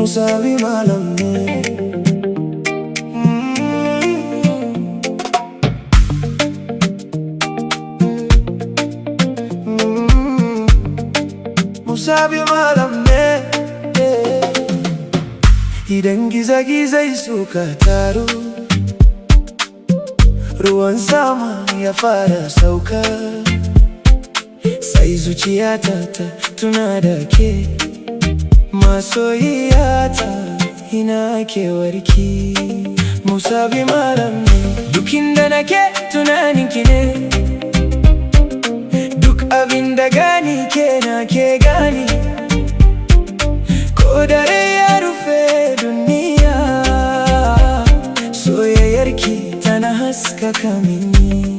Musabi malam ne. Musabi malam ne. Idan gizagizai suka taru, ruwan sama ya fara sauka, sai zuciyata ta tuna da ke. Masoyiyata, ina kewarki. Musabi malam ne. Duk inda nake, tunaninki ne. Duk abin da gani, ke na ke gani. Ko dare ya rufe duniya, soyayyarki tana haskaka mini.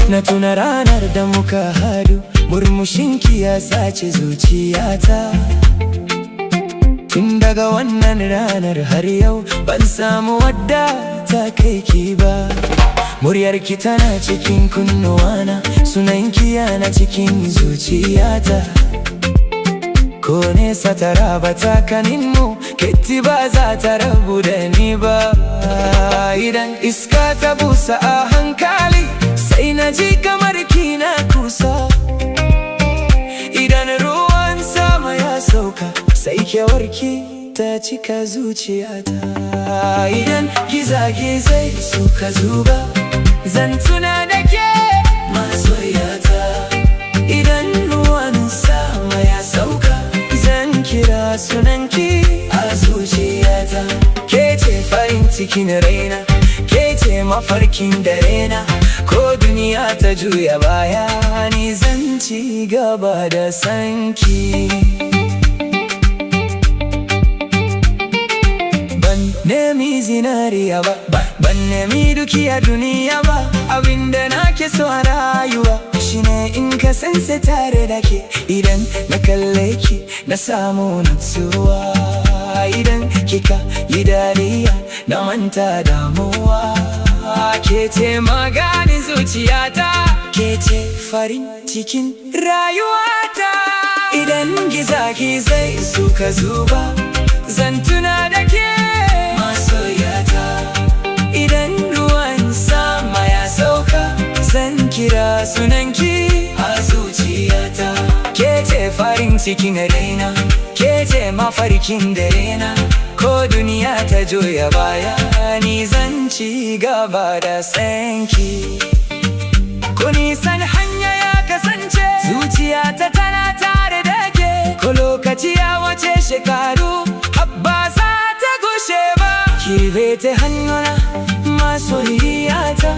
Na tuna ranar da muka hadu, murmushinki ya sace zuciyata. Tun daga wannan ranar har yau, ban samu wadda ta kai ki ba. Muryarki tana cikin kunnuwana, sunanki yana cikin zuciyata. Ko nesa ta raba tsakaninmu, Ketti ba za ta rabu da ni ba. Idan iska ta busa a hankali, sai na ji kamar kina kusa. Idan ruwan sama ya sauka, sai kewarki ta cika zuciyata. Idan gizagizai suka zuba, zan tuna da ke, masoyata. Idan ruwan sama ya sauka, zan kira sunanki a zuciyata. Ke ce farin cikin raina, ke ce mafarkin dare na. Ko duniya ta juya baya, ni zan ci gaba da sanki. Ban nemi zinariya ba, ban nemi dukiya duniya ba. Abinda nake so a rayuwa shine in kasance tare da ke. Idan na kalle ki, na samu natsuwa. Idan kika yi dariya, na manta damuwa. Ke ce maganin zuciyata, ke ce farin cikin rayuwata. Idan gizagizai suka zuba, zan tuna da ke, masoyata. Idan ruwan sama ya sauka, zan kira sunanki a zuciyata. Ke ce farin cikin raina, ke ce mafarkin dare na. Ko duniya ta juya baya, ni zan ci gaba da sanki. Ko nisan hanya ya kasance, zuciyata tana tare da ke. Ko lokaci ya wuce shekaru, habba za ta gushe ba. Ki riƙe hannuna, masoyiyata,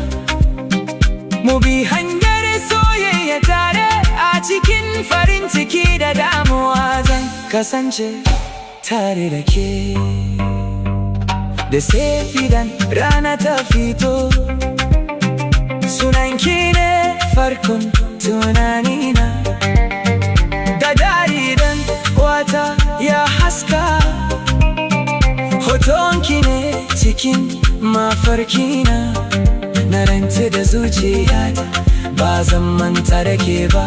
mu bi hanyar soyayya tare. A cikin farin ciki da damuwa, zan kasance tare da ke. Da safe idan rana ta fito, sunanki ne farkon tunanina. Da dare idan wata ya haska, hotonki ne cikin mafarkina. Na rantse da zuciyata, ba zan manta da ke ba.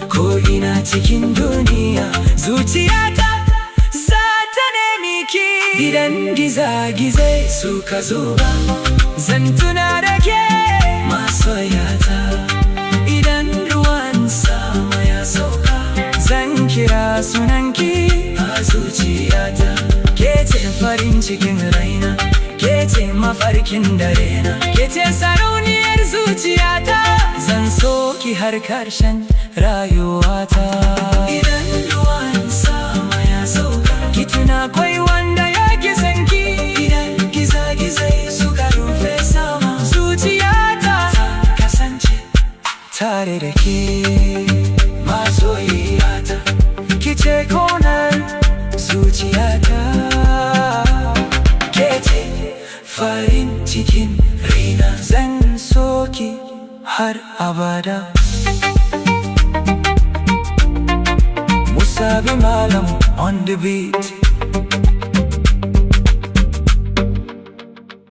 Ko ina cikin duniya, zuciyata za ta nemi ki. Idan gizagizai suka zuba, zan tuna da ke, masoyata. Idan ruwan sama ya sauka, zan kira sunanki a zuciyata. Ke ce farin cikin raina, ke ce mafarkin dare na, ke ce sarauniyar zuciyata. Zan so ki har karshen rayuwata. Idan ruwan sama ya sauka, ki tuna akwai wanda ya ki sanki. Idan gizagizai suka rufe sama, zuciyata ta kasance tare da ke, masoyiyata. Ki ce konar zuciyata, ke ce farin cikin raina. Zan so ki har abada. Musabi Malam on the beat.